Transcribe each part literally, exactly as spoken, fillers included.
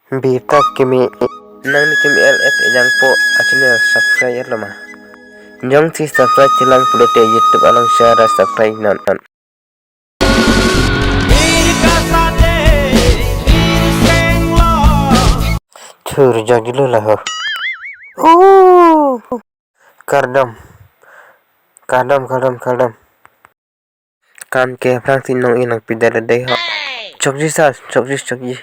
Bita kimi. Nanglitum L F ejangpo a channel subscribe lo ma? Jongsi subscribe chelang pulote YouTube along share subscribe non. Chur jagilo laho. Oh. Kardom. Kardom, kardom, kardom. Kam ke aphrangsi nong-e nangpidet dei ho. Chokji sir, chokji, chokji.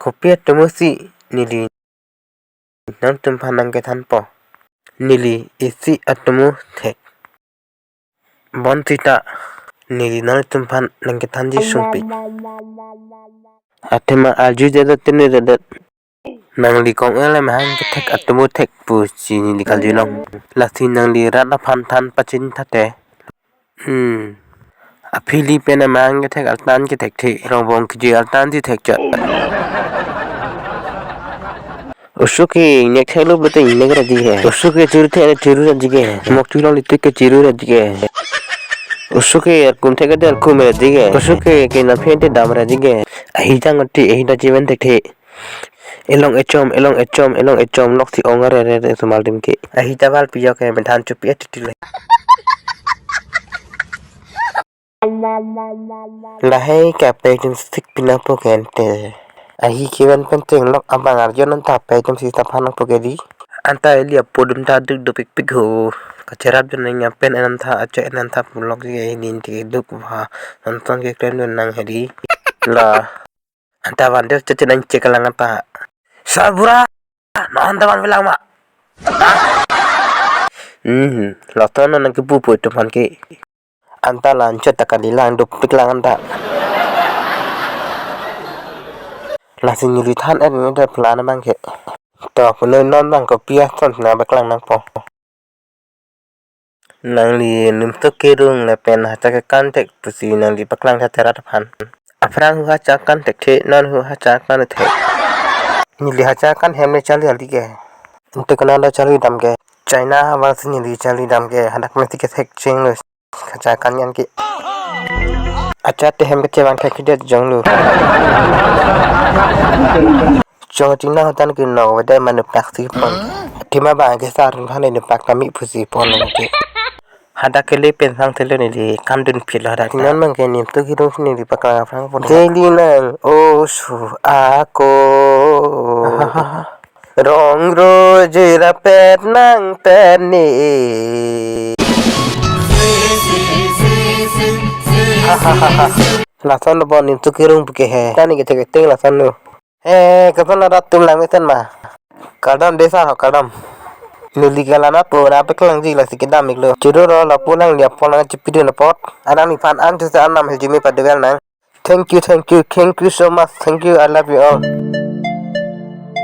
Kopi atomo si neli nangtumphan nangkethanpo? Neli isi atomo thek. Bonsita neli nangtumphan nangkethanji sungpik. Athema arjujedet tiniredet. Nangli kong-el amahang kethek atomo thek pusi neli kaljulong. Lasi nangli rat aphan than pachini thate. Hmm. Aphili pen amahang kethek altan kethekthe. Rongbong kiji altan si thekchot. Oso ke ingnek theklo pulote ingnek raji ke. Oso ke chiru theklo chiru raji ke. Mokchu longle tik ke chiru raji ke. Oso ke arkum theklo arkum raji ke. Oso ke kenam phente dam raji ke. Ahi jang oti, ahi ta chimen thekthe. Elong echom, elong echom, elong echom, lok si ong arere sumal dim ke. Ahi ta bal piyok ke, menthan chupi atutu le. Lahai ke apetum sik pinangpo ke ante. Ahi kevan pen chenglok abang arjon anta apetum si taphan nangpo ke dei. Anta ili apodum ta duk duk pikpik ho. Kacherap jon nang pen enam tha ache enam tha pulok ji ahi nin ti duk va. Nonton keklem jon nang hedi. La. Anta van deu cecen nang cek lang anta. Sarbura, non anta van velang ma? Hmm, lason nang kepu pu itumphan ke. Anta lan chet ta kali lang dopik lang anta. Lasi neli than et ni de plan abang ke. To, punoi non abang kopi ason nangpaklang nangpo. Nangli Nimso Kerung lapen hacha kekan thek pusi nangli paklang tha terat aphan. Aphrang hu hacha kan thekthe, non hu hacha kan thek. Neli hacha kan hem le charli aldi ke. Ante kona lo charli dam ke. China havar si neli charli dam ke. Hadak mesi kethek chenglo. Hacha kan yan ke. Acha te hem kechevang thek khidet jonglo. Chong chingna hotan ke no wede manu pak si pon. Tima bang ke sar han ne pak kami pusi pon lo ke. Hadak kele pen sang thelo neli kandun philo hadak. Non abang ke Nimso Kerung si neli paklang aphrang pon. Jeli nang oso ako. Rong ro jera pet nang pen ni. Lason lo bon Nimso Kerung pu ke he. Tani ke thek ting lason lo. Eh, kapan ada tum lang mesen ma? Kardom dei sir ho, kardom. Neli ke la na pu na paklang ji lasi kedam iklo. Churu ro lapu nangli apot nang chipidun apot. Alang nephan an chuse anam hejimi paduvel nang. Thank you, thank you, thank you so much. Thank you, I love you all.